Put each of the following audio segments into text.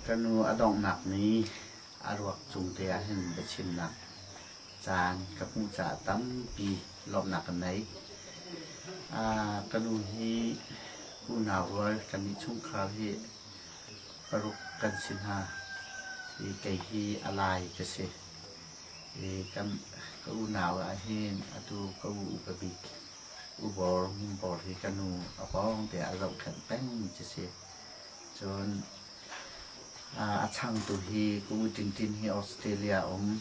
Ka nu a donghnak ni a ruak cung te ah hin biachimnak caan ka hmuh caah tampi lawmhnak ka nei. Ka nu hi unau rual kannih chungkhar hi paruk kan si hna i kei hi a lai ka si. I kan ka unau ah hin atu ka u upa bik U Bor, Ngun Bor hi ka nu a pawng te ah a zohkhenh peng ci si. Cun a changtu hi ka u Tintin hi Australia um.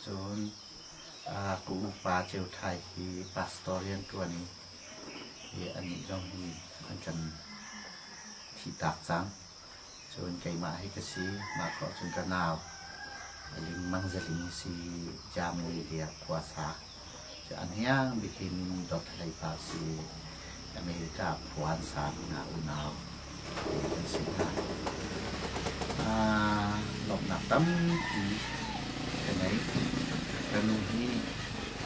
Cun ka upa Ceu Thai hi pastor rianṭuan i anih zong hi an kan thihtak cang. Cun keimah hi ka si. Mah khawh cun ka nau Ling Mang Zaling si Germany tiah khua sa. Cu an hiang bik hi min Dawt Hlei Pa si America khua an sa mi hna unau an si hna. Lawmhnak tampi ka ngei. Ka nu hi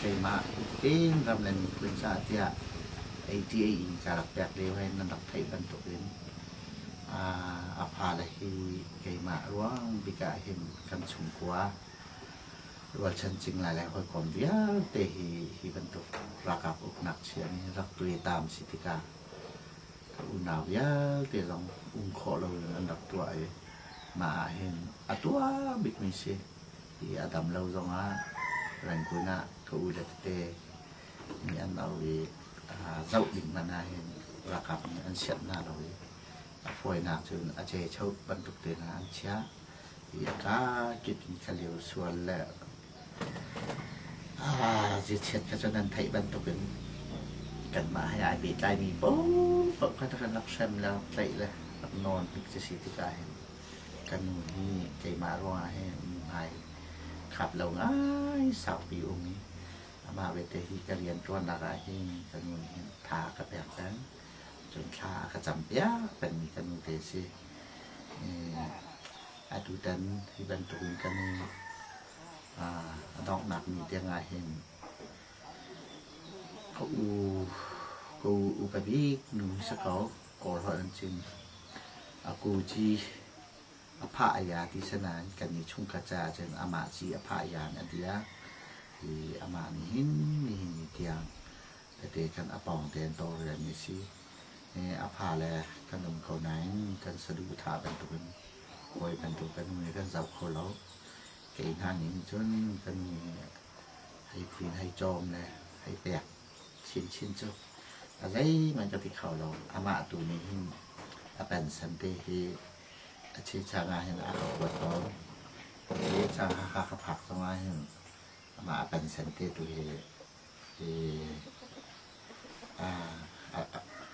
keimah tein ram le miphun caah tiah ATA in ka rak pek lio he nan rak theih bantukin A fale hi keimah ruang bik ah hin kan chungkhua rualchan cingla le hawikom vialte hi hi bantuk ralkap uknak chia nih rak tuaitam si tikah ka unau vialte zong um khawh loin an rak tuah i mah ah hin a tuah bikmi si. Hi a dam lo zongah Rangoon ah ka ule tete nih an auh i zoh ding hmanh ah hin ralkap nih an sianh hna lo i a fawinak cun a cecho bantuk te hna an chiah i a kakip in kha lio sual le ziachiat kha cun an theih bantukin kanmah he ai pehtlaimi paohpaoh kha kan rak hrem le rak tlaih le rak nawn bik cu si tikah hin kan nu hi keimah ruangah hin hmai khap lo ngai saupi um i Amah belte hi ka rianṭuannak ah hin ka nu nih hin tha a ka pek peng. Cun thla a ka campiak pengmi ka nu te a si. Atutan hi bantukin ka nu a donghnak ni tiang ah hin ka u ka u upa bik nu si ko Kawl holh an chim. A ku ci A phah a ya ti si nain kannih chungkhat caah cun amah ci a phah yan a ti ah hi amah nih hin nihin ni tiang tete khan a pawng tein tawlrelmi a si. A fale kan um ko nain kan saduhthah bantukin hawi bantuk kan um i kan zoh kho lo. Kei hna nih hin cun kan nu nih hei phuin hei cawm le hei pek chinchin cu a zeihmanh ka ti kho lo. Amah tu nih hin a pension te hi A chechang ah hin a ka kuat tawn. Chechang Hakha ka phak zong ah hin amah a pension te tu hi hi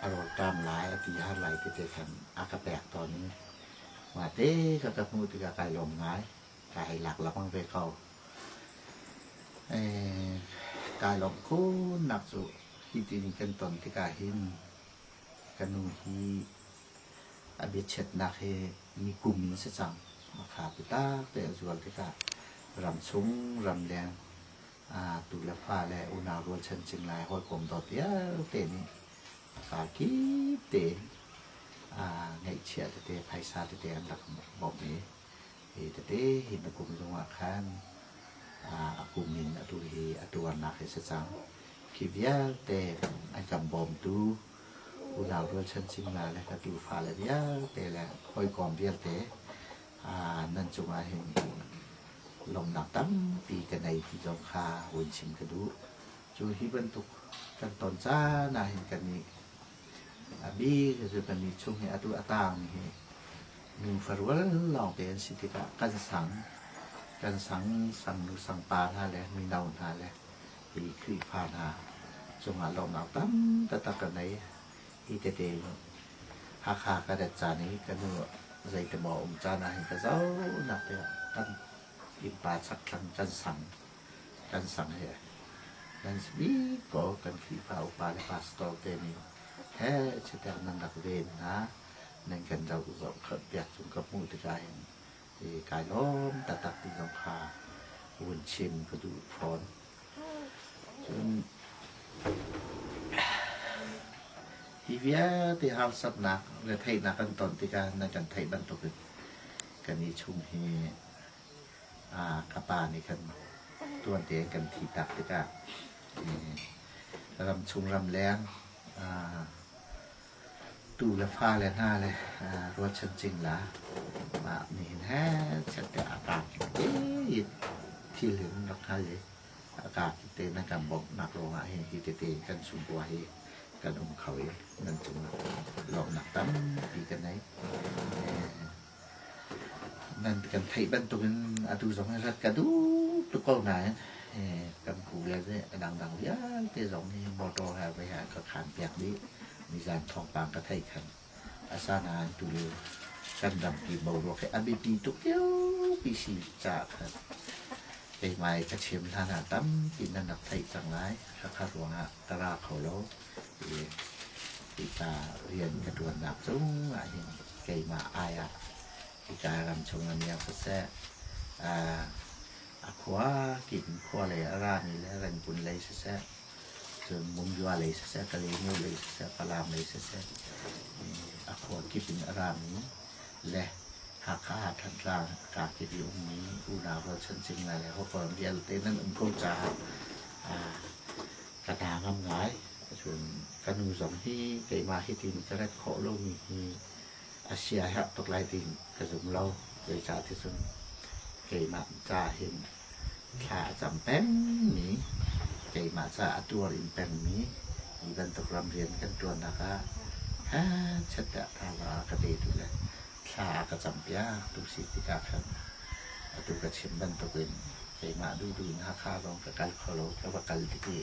a rawlṭam lai, a ti har lai ti te khan a ka pek tawn i mah te ka ka hmuh tikah kai lawm ngai. Kai lak lengmang ve ko. Kai lawmh khunnak cu hi ti nih kan ton tikah hin ka nu hi A biachiatnak hi nikum in si cang. Makha biatak te a zual tikah ramchung ramleng tu le fa le unau rualchan cingla hawikom dawt vialte nih a kakip tein ngeihchiah tete phaisa tete an rak bawmh i hi tete hi na kum zongah khan a kum in atu hi a tuarnak hi si cang. Khi vialte an kan bawmtu Unau rualchan cingla le ka tufa le vialte le hawikom vialte nan cungah hin lawmhnak tampi ka nei ti zong kha vun chim ka duh. Cu hi bantuk kan ton caan ah hin kannih a bik cu kannih chung hi atu a taangmi hi nu farual lawngte an si tikah kan sang kan sang sangnu sangpa hna le mino hna le hi Khrihfa hna cungah lawmhnak tam taktak ka ngei. Hi tete Hakha ka rat caan i ka nu zeitimaw um caan ah hin ka zohnak te ah kan innpa chakthlang kan sang kan sang hi nan si bik ko kan Khrihfa upa le pastor te nih he chitek nan rak ven hna nan kan zoh zoh piak cung ka hmuh tikah hin kai lawm taktak ti zong kha vun chim ka duh fawn. Cun hi vialte harsatnak retheihnak kan ton tikah nan kan theih bantukin Kan i chung hi ka pa nih khan tuan tein kan thi tak tikah ramchung ramleng tu le fa le hna le ruahchan cingla mah nihin he chiat te a ka te thil in rak hngal i a ka te nan kan bawmhnak ruangah hin hi tete kan chungkhua hi kan um kho i nan cungah lawmhnak tampi ka nei. Nan kan theih bantukin atu zong hi rat ka duh tuk ko nain kan pu le a dangdang vialte zong hi motor he voi he an ka khaan piak dih. Nizan thawngpang ka theih khan asanain tulio kan rampi boruak hi a biapi tuk liopi si caah khan keimah i ka chim hlan ah tampi nan rak theih cang lai. Khakha ruangah ka ra kho lo. Hika rian ka ṭuannak cung ahhin keimah ai ah hika ramchung a miak siseh, a khua kip in khua lei a rami le Rangoon lei siseh, cun Mumyua lei siseh, Kalaymyo lei siseh, Falam lei siseh, a khua kip in a rami le Hakha, Thantlang a kip i ummi unau rualchan cingla le hawikom vialte nan um ko caah ka hna ngam ngai. Cun ka nu zong hi keimah hitin ka rat khawh lomi hi a sia herh tuk lai tiin ka zum lo. Zeicah ticun keimah ca hin thla a cam pengmi, keimah ca a tuar in pengmi hi bantuk ramrian kan ṭuannak ah chiat tiah thazaang a ka petu le thla a ka campiak tu si tikah khan atu ka chim bantukin keimah duhduh in Hakha zong ka kal kho lo. Ka va kal tik i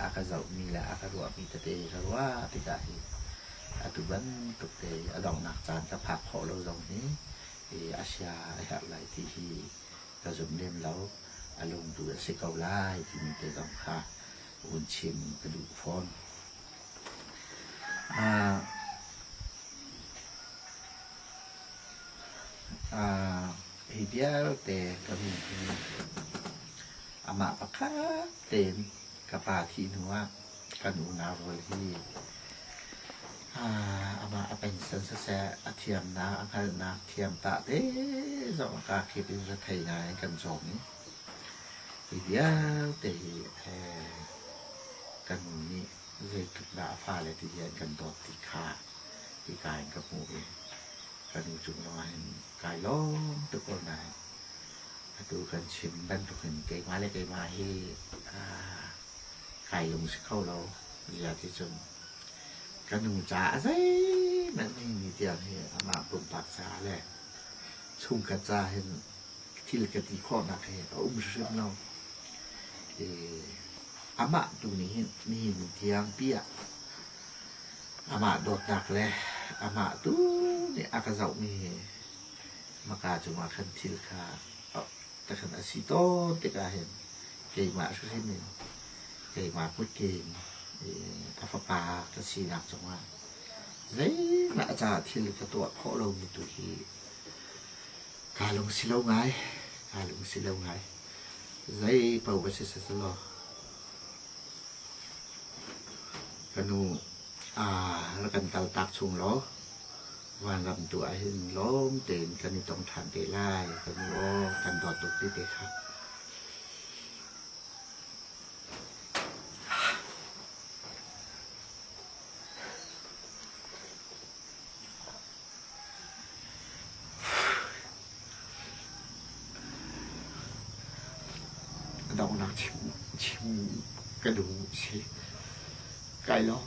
a ka zohmi le a ka ruahmi tete ka ruah tikah hi atu bantuk te a donghnak caan ka phak khawh lo zong hi a sia a herh lai ti hi ka zum lem lo. A lungtu a si ko lai timi te zong kha vun chim ka duh fawn. Hi vialte ka min hi amah pakhat tein ka pa thih hnuah kan unau rual hi amah a pension siseh, a thiamnak, a hngalhnak thiam tah te zong a kakip in rethei ngai in kan cawm i hi vialte hi kan nu nih zeitluk dah a fale ti hi an kan dawt ti kha hika in ka hmuh i ka nu cung zongah hin kai lawm tuk ko nain atu kan chim bantukin keimah le keimah hi kai lung si kho lo zia ti cun ka nu caah zeihmanh ni ni tiang hi amah pumpak caah le chungkhat caah hin thil ka ti khawhnak hi a um hrim lo. Amah tu nih hin nihin tiang pi ah amah dawtnak le amah tu nih a ka zohmi hi maka cungah khan thil kha takhan a si tawn tikah hin keimah hrimhrim in keimah kutke in a fapa ka sinak cungah zeihmah caah thil ka tuah khawh lomi tu hi Kaa lung si lo ngai. Kaa lung si lo ngai. Zei paoh va si selaw ka nu aa rak kan kaltak chung law vanram tu ah hin lawm tein kan i tong ṭhan te lai. Ka nu aw kan dawt tuk ti te kha. Donghnak chim ka duh si. Kai lawm.